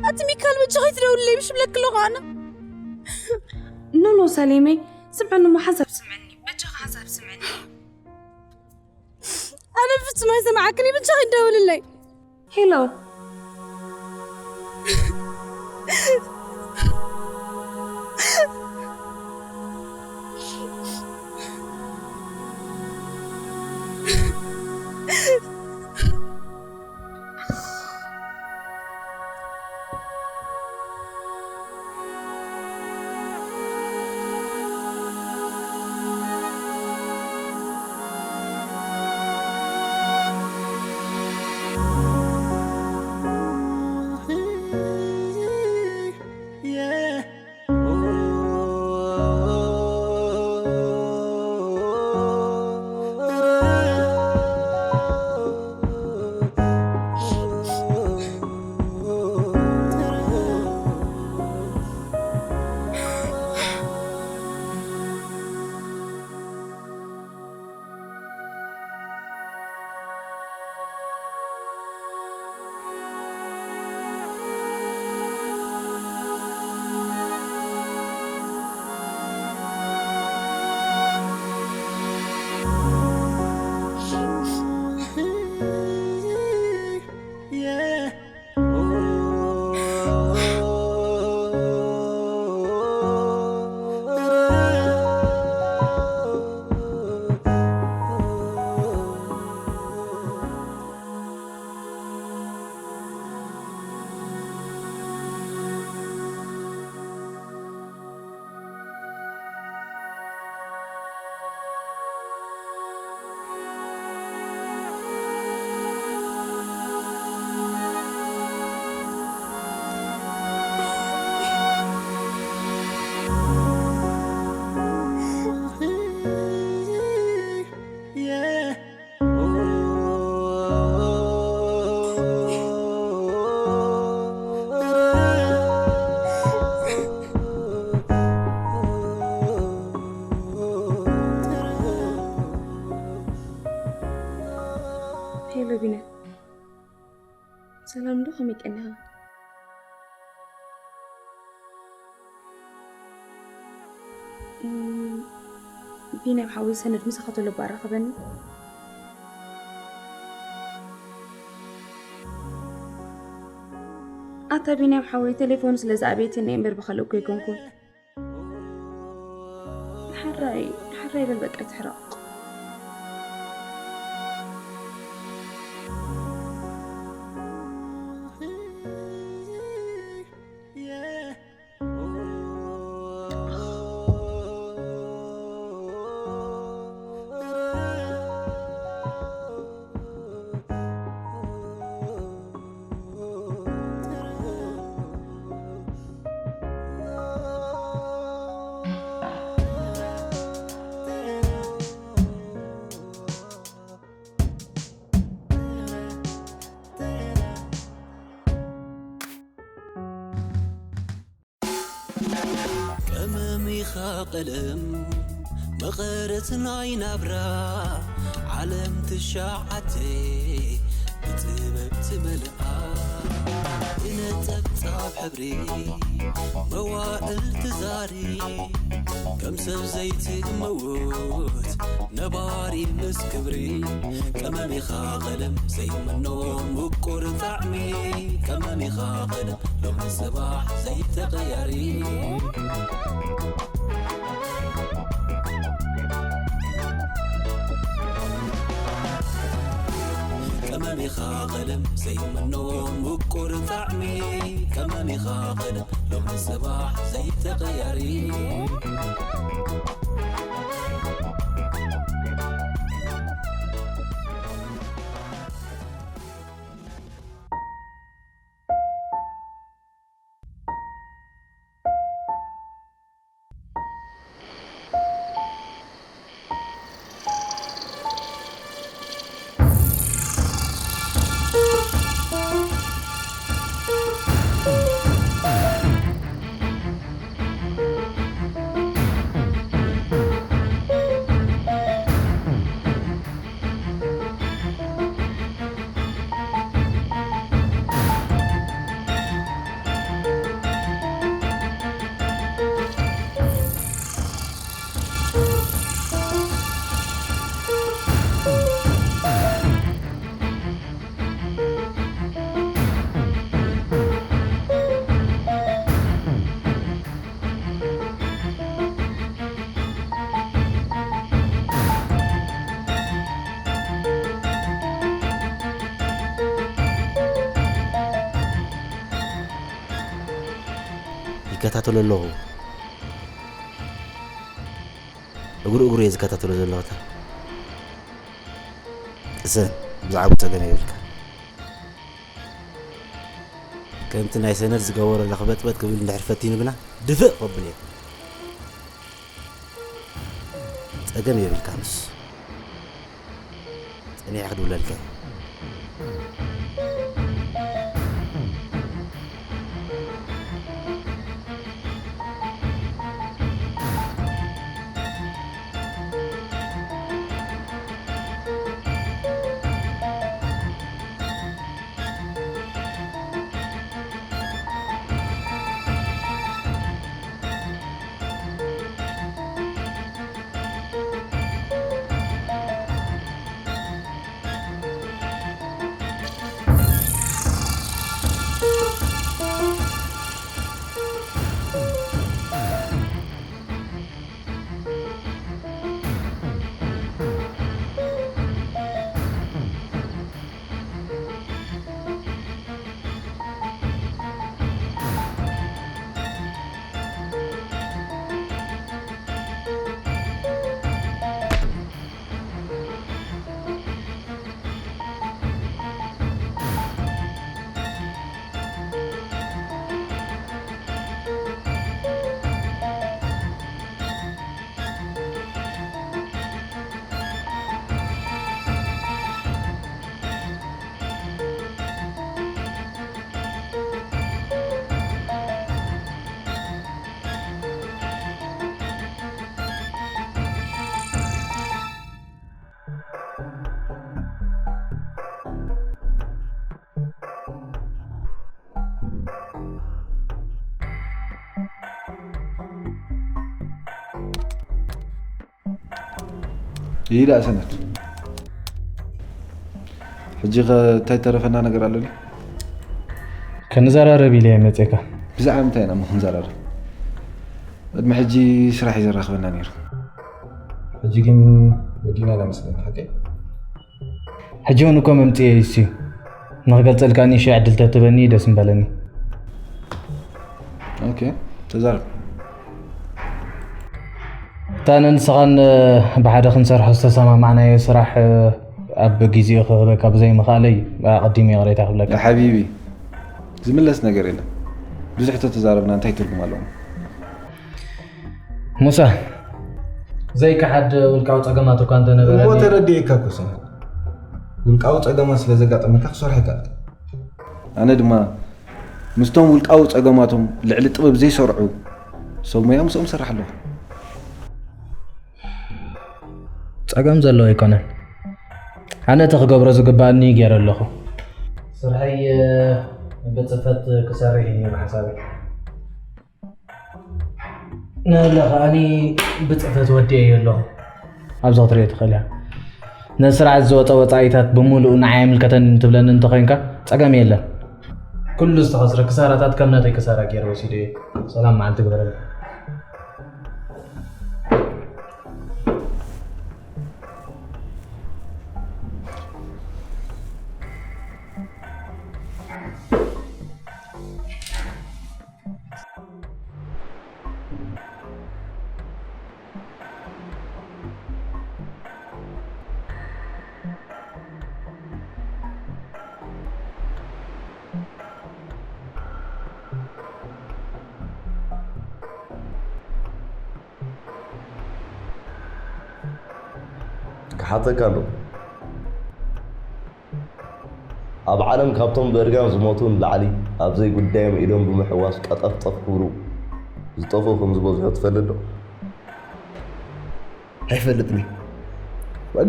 ኣቲ ሚካል በጃኺ ትደውልለይ ምሽ ብለኪ ኣለኹ ኣነ። ኖ ኖ ሰሌመይ፣ ስምዕኒ እሞ ሓንሳብ ስምዕኒ፣ በጃኻ ሓንሳብ ስምዕኒ። ኣነ ብፍጹም ኣይሰማዓክን እየ፣ በጃኺ ደውልለይ። ሄሎ። ሄሎ ቢና፣ ሰላም ዶ? ከመይ ቀኒኻ? እም፣ ቢንያም ሓወይ፣ ሰነድ ምሳኻ ቶሎ እባ ኣራኽበኒ። ኣታ ቢንያም ሓወይ፣ ቴሌፎን ስለ ዝኣበየትኒ እየ እምበር ብኻልእ እኮ ኣይኮንኩን። ሕራይ፣ ሕራይ በል በቃ፣ ኣይትሕረቕ። ቀመም ኢኻ ቀለም መቐረት ናይ ናብራ ዓለም ትሽዓተ ብጥበብ ትመልኣ ብነጠብጣብ ሕብሪ መዋእል ትዛሪ ከም ሰብ ዘይትመውት ነባሪ ምስ ክብሪ ቀመም ኢኻ ቀለም ዘይምኖ ምቁር ጣዕሚ ቀመም ኢኻ ቀለም ሎም ጽባሕ ዘይተቐያሪ ቀመም ኢኻ ቀለም ዘይምኖ ምቁር ጣዕሚ ቀመም ኢኻ ቀለም ሎም ጽባሕ ዘይተቐያሪ ይከታተሎ ኣለኹ። እግሩ እግሩ እየ ዝከታተሎ ዘለኹ። እታ ቅሰን፣ ብዛዕባ ጸገም የብልካ። ከምቲ ናይ ሰነድ ዝገበሮ ለኽበጥበጥ ክብል እንድሕር ፈቲኑ ግና ድፍእ ከብል እየ። ጸገም የብልካ ንሱ። ጸኒሐ ክድውለልካ እየ። ይዳ ሰነድ። ሕጂ ኸ እንታይ ተረፈና ነገር ኣሎ? ክንዘራረብ ኢለ እየ መፅየካ። ብዛዕባ እንታይ ኢና እሞ ክንዘራረብ? ቅድሚ ሕጂ ስራሕ እዩ ዘራኽበና ነይሩ። ሕጂ ግን ወዲና ኢና መስለኒ፣ ሓቀይ? ሕጂ እውን እኮ መምፅኤ እዩ እሱ። ንኽገልፀልካ ንእሽተይ ዕድል ተትበኒ ደስ ምበለኒ። ኦኬ፣ ተዛረብ። እታ ኣነ ንስኻን ብሓደ ክንሰርሖ ዝተሰማማዕናዮ ስራሕ ኣብ ግዜኡ ክህበካ ብዘይምኽኣለይ ኣቐዲመ ይቕሬታ ክብለካ። ያ ሓቢቢ፣ ዝምለስ ነገር የለን። ብዙሕ ተተዛረብና እንታይ ትርጉም ኣለዎ? ሙሳ፣ ዘይከሓድ ውልቃዊ ጸገማት እኳ እንተነበረ እሞ ተረዲኤካ እኮ ሰምሃር። ውልቃዊ ጸገማት ስለ ዘጋጠመካ ክሰርሕ ይከኣል። ኣነ ድማ ምስቶም ውልቃዊ ጸገማቶም ልዕሊ ጥበብ ዘይሰርዑ ሰብ ሞያ ምስኦም እሰርሕ ኣለኹ። ጸገም ዘለዎ ኣይኮነን። ኣነ እቲ ክገብሮ ዝግባኣኒ ገይረ ኣለኹ። ስርሐይ ብጽፈት ክሰርሕ እዩ ነይሩ ሓሳበይ። ንለ ከኣኒ ብጽፈት ወዲኤዮ ኣለኹ። ኣብዚ ክትሪኦ ትኽእል ኢኻ። ነዚ ስርዓት ዝወጸ ወጻኢታት ብምሉኡ ንዓይ ኣይምልከተንን ትብለኒ እንተኾይንካ ጸገም የለን። ኩሉ ዝተኸስረ ክሳራታት ከም ናተይ ክሳራ ገይረ ወሲደዮ። ሰላም መዓልቲ ግበረለይ። ክሓተካ ኣሎ። ኣብ ዓለም ካብቶም ብእርጋን ዝሞቱ ንላዕሊ ኣብ ዘይጉዳዮም ኢዶም ብምሕዋስ ቀጠፍጠፍ ክብሉ ዝጠፍኡ ከም ዝበዝሑ ትፈልጥ ዶ? ኣይፈልጥን እየ።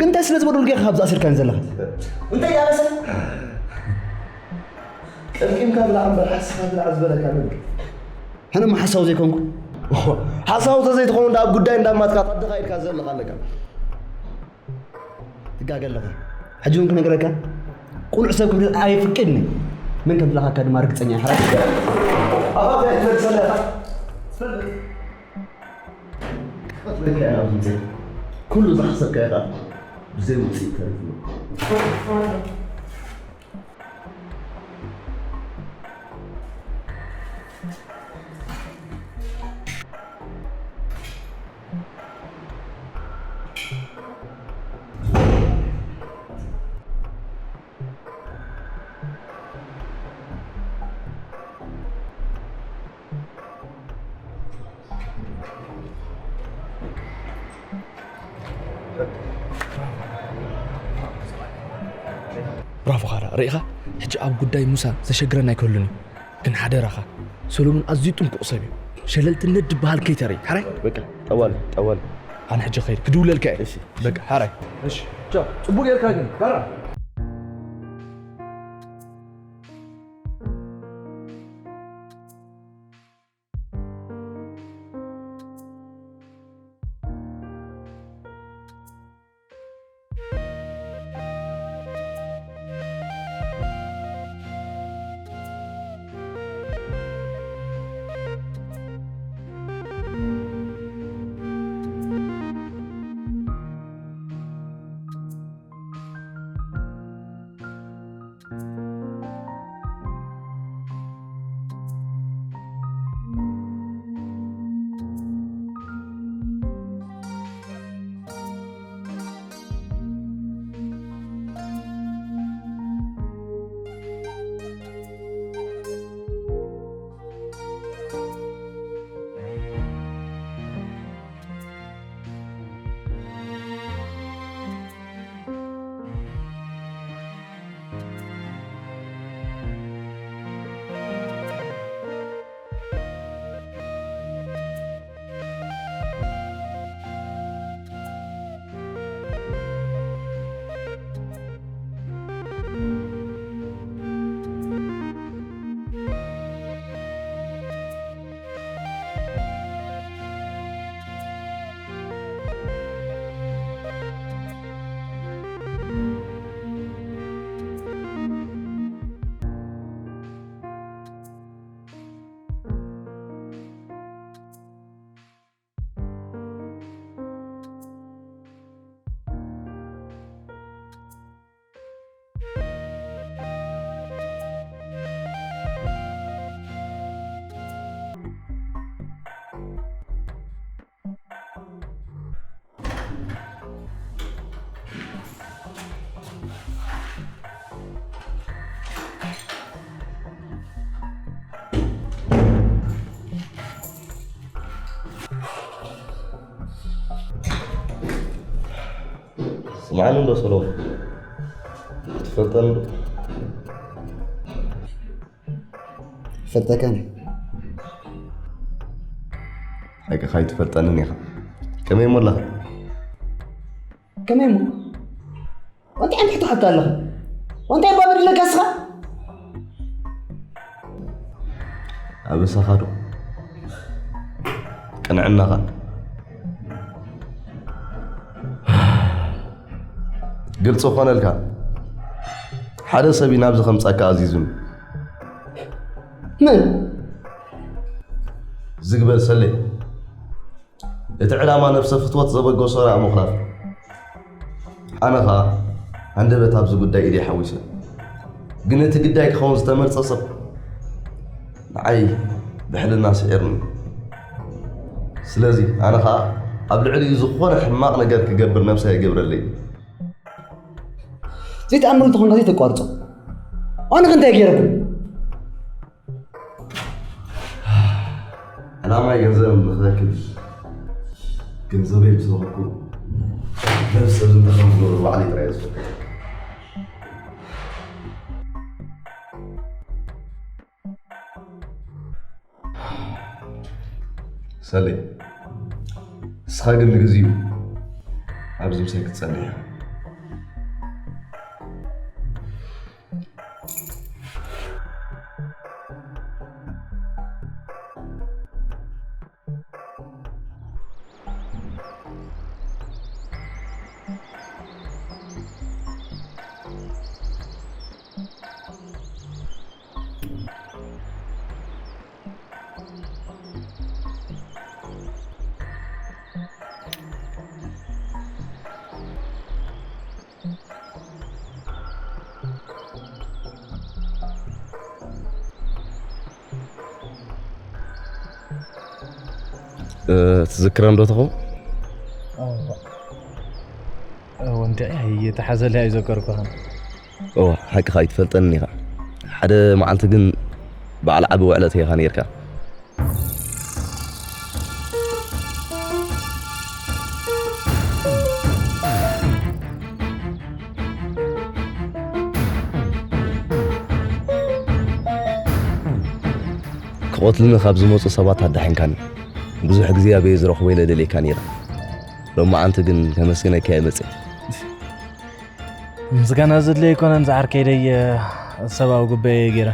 ግን እንታይ ስለ ዝበደሉ ጌርካ ካብዚ ኣሲርካኒ ዘለኻ? እንታይ ዳበሰ? ቀምቂምካ ብላዕ እምበር ሓሲኻ ብላዕ ዝበለካ መን? ኣነ እሞ ሓሳዊ ዘይኮንኩ? ሓሳዊ ተዘይትኸውን ደኣ ኣብ ጉዳይ እንዳማትካ ታደኻ ኢድካ ዘለኻ ኣለካ። ትጋገ ኣለኻ። ሕጂ እውን ክነግረካ፣ ቅኑዕ ሰብ ክብለል ኣይፍቅድን እየ። መን ከም ዝለኻካ ድማ ርግጸኛ እየ። ሕራይ። ኣባኻ እየ ትመልሰለኻ። ትፈልጥ። ክትበልዕ ኢና ኣብዚ ምጽእ። ኩሉ ዝሓሰብካዮ ከኣ ብዘይ ውጽኢት ተሪፉ። ብራቮኻ ደኣ ርኢኻ። ሕጂ ኣብ ጉዳይ ሙሳ ዘሸግረና ኣይክህሉን እዩ። ግን ሓደራኻ፣ ሰሎሙን ኣዝዩ ጥንቁቕ ሰብ እዩ። ሸለልትነት ዝበሃል ከይተርኢ። ሓራይ? በቃ፣ ጠዋል፣ ጠዋል። ኣነ ሕጂ ኸይድ ክድውለልካ እየ። እሺ። በቃ፣ ሓራይ። እሺ። ቻው። ጽቡቕ ጌርካ ግን፣ ካራ። ስምዓኒ እንዶ ሰሎም፣ ትፈልጠኒ ዶ? ይፈልጠካን እዩ። ሓቂ ከይትፈልጠንን ኢኻ። ከመይ እሞ ኣለኻ? ከመይ እሞ? እንታይ ዓይነት ሕቶ ሓታ ኣለኻ? እንታይ ባብር ኢለካ እስኻ? ኣብ ርእሰኻ ዶ? ቅንዕናኻ። ግልፂ ክኾነልካ፣ ሓደ ሰብ እዩ ናብዚ ከምፃካ ኣዚዙኒ። መን? ዝግበል ሰሌ። እቲ ዕላማ ነብሰ ፍትወት ዘበገሶ ራእ ምኹራፍ። ኣነ ኸኣ ሃንደበት ኣብዚ ጉዳይ ኢደይ ሓዊሰ። ግን እቲ ግዳይ ክኸውን ዝተመርጸ ሰብ ንዓይ ብሕልና ስዒርኒ። ስለዚ ኣነ ኸኣ ኣብ ልዕሊኡ ዝኾነ ሕማቕ ነገር ክገብር ነብሰይ ኣይገብረለይ። ዘይተኣምር እንተኾንካ ዘይተቋርጾ። ኣነ ከ እንታይ ገይረኩም? ዕላማይ ገንዘብ ንኽረክብ፣ ገንዘበይ ምስ ረኸብኩ ነብሰ ዝንተኸም ዝገብር ባዕለይ ጥራይ እየ ዝፈልጥ። ሰሌ፣ ንስኻ ግን ንግዚኡ ኣብዚ ምሳይ ክትጸንሕ ኢኻ። እ፣ ትዝክረን ዶ ትኸውን? እወ፣ እንድዒ ኣይተሓዘለይ ኣይዘከርኩኻን። እወ፣ ሓቅኻ ኣይትፈልጠንን ኢኻ። ሓደ መዓልቲ ግን በዓል ዓቢ ውዕለት ኢኻ ነይርካ። ክቐትሉኒ ካብ ዝመፁ ሰባት ኣዳሒንካኒ። ብዙሕ ግዜ ኣበይ ዝረኽቦ ኢለ ደልየካ ነይረ። ሎማዓንቲ ግን ከመስግነካ እየ መፅየ። ምስጋና ዘድልዮ ኣይኮነን፣ ዝዓርከይ ደየ ሰብኣዊ ጉባኤ ገይረ።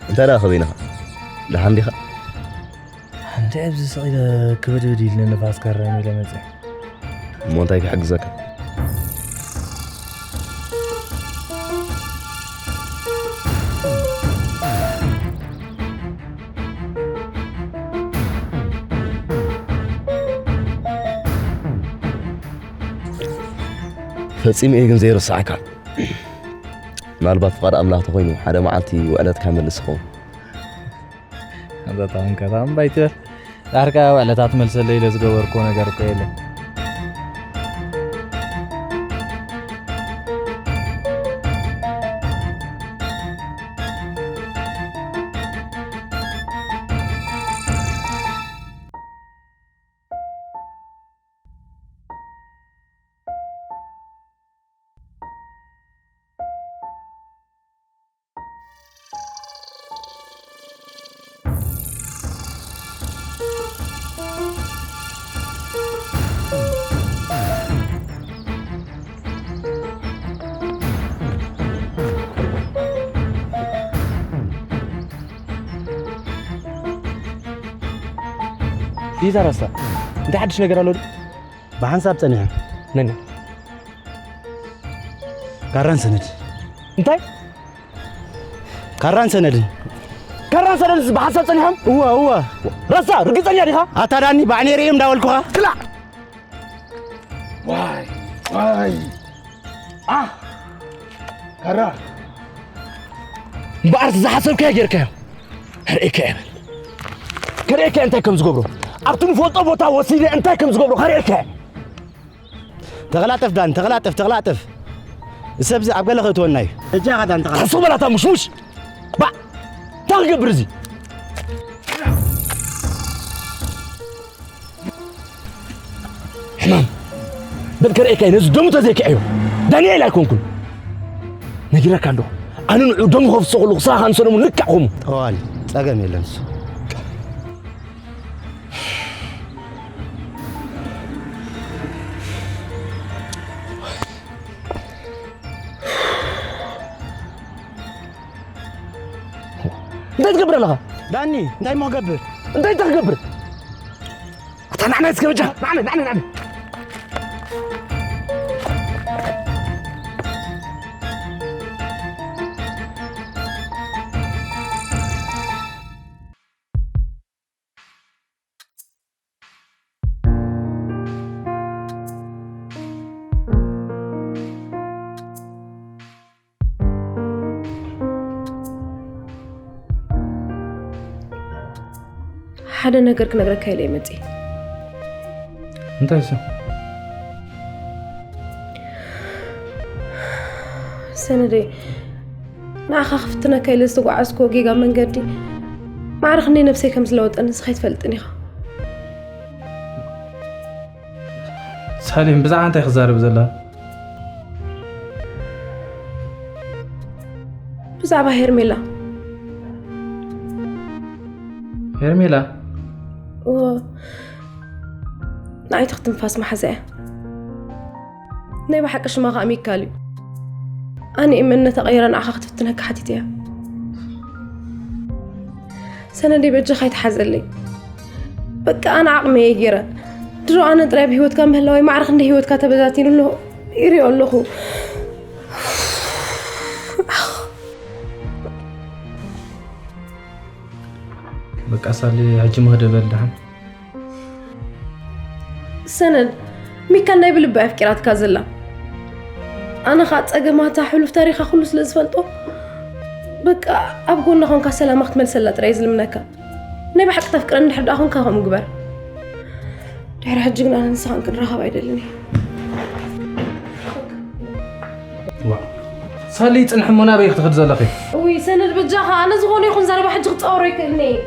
እንታይ ደኣ ከበይንኻ? ደሓን ዲኻ? ሓንቲ ኣብዚ ስቕ ኢለ ክብድብድ ኢለ ንፋስ ከረም ኢለ መፅየ። እሞ እንታይ ክሕግዘካ? ፈጺመ እየ ግን ዘይርስዓካ። ምናልባት ፍቓድ ኣምላኽ ተኾይኑ ሓደ መዓልቲ ውዕለትካ መልስ ይኸውን። ኣዛ ታውን ከታ እምባይ ትበል። ዳርካ ውዕለታት መልሰለይ ኢለ ዝገበርኩዎ ነገር እኮ የለን። ይዛ ራስታ እንታይ ሓድሽ ነገር ኣሎ? ብሓንሳብ ጸኒሐ። ነን። ካራን ሰነድ። እንታይ? ካራን ሰነድን። ካራን ሰነድን ብሓንሳብ ጸኒሖም? እወ፣ እወ። ረሳ፣ ርግጸኛ ዲኻ? ኣታ ዳኒ፣ ብዓይነይ ርእዮም እንዳበልኩኻ። ክላእ! ዋይ፣ ዋይ። ኣህ! ካራ! እምበኣር ዝሓሰብካዮ ጌርካዮ። ከርእየካ እየ በል። ከርእየካ እየ እንታይ ከም ዝገብሮ። ኣብቲ ንፈልጦ ቦታ ወሲደ እንታይ ከም ዝገብሮ ከርእየካ እየ። ተቐላጠፍ ዳኒ፣ ተቐላጠፍ፣ ተቐላጠፍ። እሰብዚ ኣብ ገለ ከእትወና እዩ። እጃኻ ዳኒ፣ ተቐላጠፍ። ተስቕ በላታ ሙሽሙሽ። ባዕ! እንታይ ክገብር እዚ? ሕማም። በል ከርእየካ እየ፣ ነዚ ደሙ ተዘይክዕዮ። ዳንኤል ኣይኮንኩን። ነጊረካ ኣለኹ። ኣነ ንዑ ደሙ ከፍስሶ ከለኹ፣ ስራኻ ንሰለሙን ልክዕ ከምኡ። ጠዋሊ፣ ጸገም የለን እሱ። እንታይ ትገብር ኣለኻ? ዳኒ፣ እንታይ እሞ ገብር? እንታይ እንታይ ክገብር? ኣታ ንዓና እስከ በጃ፣ ንዓና፣ ንዓና፣ ንዓና። ሓደ ነገር ክነግረካ ኢለ እየ መፅየ። እንታይ እሱ? ሰነደይ፣ ንዓኻ ክፍትነካ ኢለ ዝተጓዓዝኩዎ ጌጋ መንገዲ ማዕረ ክንደይ ነብሰይ ከም ዝለወጠኒ ንስኻ ኣይትፈልጥን ኢኻ። ሳሌም፣ ብዛዕባ እንታይ ክዛረብ ዘላ? ብዛዕባ ሄርሜላ። ሄርሜላ? እወ፣ ንዓይ ትኽትንፋስ መሓዛ እያ። ናይ ብሓቂ ሽማ ኸኣ ሚካል እዩ። ኣነ እየ መንነታ ቀይራ ንዓኻ ክትፍትነካ ሓቲተያ። ሰነደይ በጃኻ ኣይትሓዘለይ። በቃ ኣነ ዓቕመይ እየ ገይረ። ድሮ ኣነ ጥራይ ኣብ ህይወትካ ምህላወይ ማዕረ ክንደይ ህይወትካ ተበታቲኑ ኣሎ ይሪኦ ኣለኹ። በቃ ሳሊ ሕጂ ምህደ በል ደሓን። ሰነድ፣ ሚካል ናይ ብልቢ ኣፍቂራትካ ዘላ። ኣነ ኸኣ ጸገማታ፣ ሕሉፍ ታሪኻ ኩሉ ስለ ዝፈልጦ፣ በቃ ኣብ ጎና ኾንካ ሰላማ ክትመልሰላ ጥራይ ዝልምነካ። ናይ ብሓቂ ተፍቅረኒ እንድሕር ደኣ ኾንካ ከምኡ ግበር። ድሕሪ ሕጂ ግን ኣነ ንስኻን ክንራኸብ ኣይደልን እየ። ዋ፣ ሳሊ ጽንሒ እሞ ናበይ ክትኸድ ዘለኺ? እውይ፣ ሰነድ በጃኻ፣ ኣነ ዝኾነ ይኹን ዘረባ ሕጂ ክጻወሮ ኣይክእልን እየ።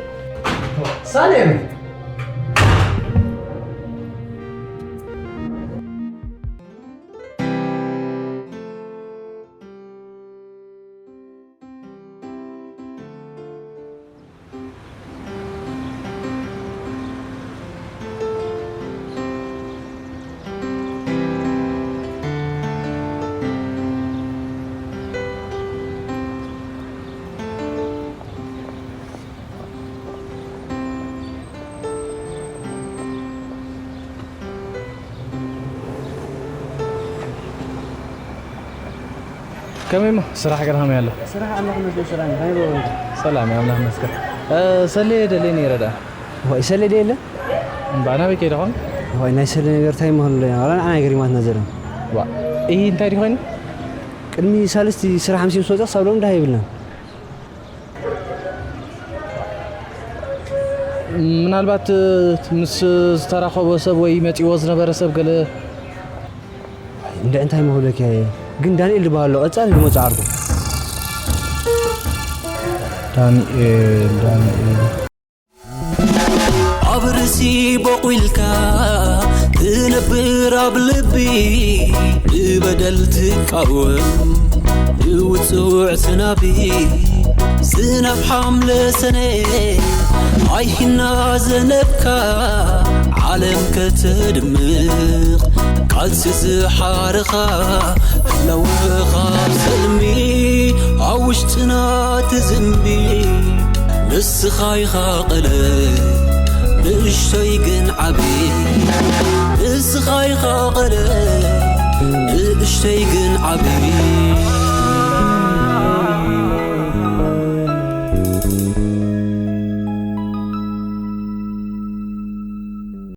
ሳሌም! ከመይ እሞ ስራሕ ገርሃም ያለ? ስራሕ ኣምላኽ መስገን ሰላም እንታይ ይበሉ? ሰላም ኣምላኽ መስገን። ሰለ ደለ ነይረ ዳ? ወይ ሰለ ደለ? እምባ ናበይ ከይደ ኾን? ወይ ናይ ሰለ ነገር እንታይ መሆን ኣሎ? ዋላ ንዓና ገሪማትና ዘለን። ዋ፣ ይህ እንታይ ዲኾይኑ? ቅድሚ ሳልስቲ ስራሕ ኣምሲም ስወፃ ክሳብ ሎም ዳህ ይብልና። ምናልባት ምስ ዝተራኸቦ ሰብ ወይ መፂዎ ዝነበረ ሰብ ገለ እንደ እንታይ መሆለክ ያየ ግን ዳንኤል ዝበሃሎ ቀፃል ዝመፁ ዓርኩ። ዳንኤል ዳንኤል ኣብ ርእሲ ቦቑልካ ትነብር ኣብ ልቢ ንበደል ትቃወም ንውፅውዕ ዝናቢ ዝናብ ሓምለ ሰነ ኣይሂና ዘነብካ ዓለም ከተድምቕ ቃልሲ ዝሓርኻ ኣለወኻ ሰልሚ ኣብ ውሽጥና ትዝምቢ ንስኻ ኢኻ ቀለ ንእሽተይ ግን ዓቢ ንስኻ ኢኻ ቀለ ንእሽተይ ግን ዓቢ